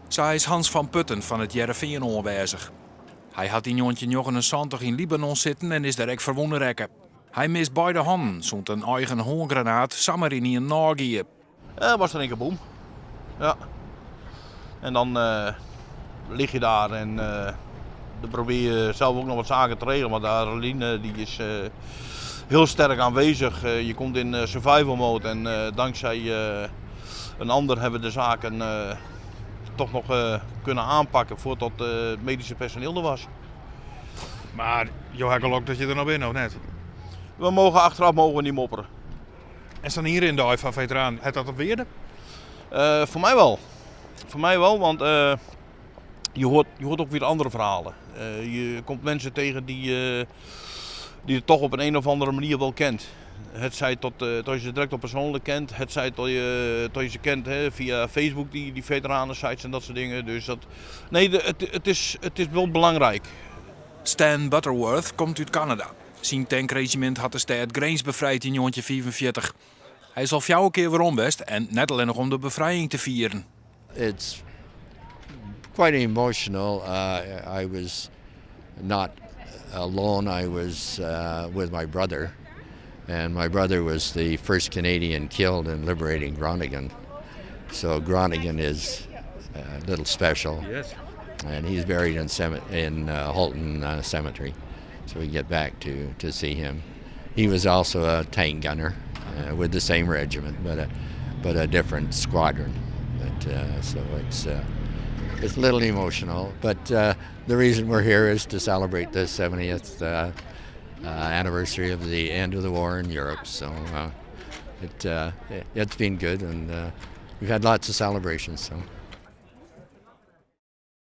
Sa is Hans van Putten fan It Hearrenfean oanwêzich. Hy hat yn 1979 yn Libanon sitten en is dêr ek ferwûne rekke. Hy mist beide hannen sûnt in eigen hângranaat samar ynienen ôfgie. Was er in kear boem. Ja. En dan lig je daar en dan probeer je zelf ook nog wat zaken te regelen. Want de adrenaline die is heel sterk aanwezig. Je komt in survival mode en dankzij een ander hebben we de zaken toch nog kunnen aanpakken voordat het medische personeel er was. Mar jo ha gelok dat je der noch binne, of net? We mogen achteraf mogen we niet mopperen. En sa'n ynrindei foar feteranen, hat dat op wearde? Voor mij wel. Voor mij wel, want je hoort ook weer andere verhalen. Je komt mensen tegen die je toch op een of andere manier wel kent. Het zij tot je ze direct op persoonlijk kent, het zij tot je ze kent, hè, via Facebook, die veteranensites en dat soort dingen. Dus dat, nee, het is wel belangrijk. Stan Butterworth komt út Kanada. Syn tankrezjimint hat de stêd Grins befrijd yn 1945. Hy is al fjouwer kear werom west en net allinnich om de befrijing te fieren. It's quite emotional. I was not alone. I was with my brother, and my brother was the first Canadian killed in liberating Groningen. So Groningen is a little special. And he's buried in Holten Cemetery. So we get back to see him. He was also a tank gunner with the same regiment, but a different squadron. But so it's a little emotional. But the reason we're here is to celebrate the 70th anniversary of the end of the war in Europe. So it's been good, and we've had lots of celebrations. So.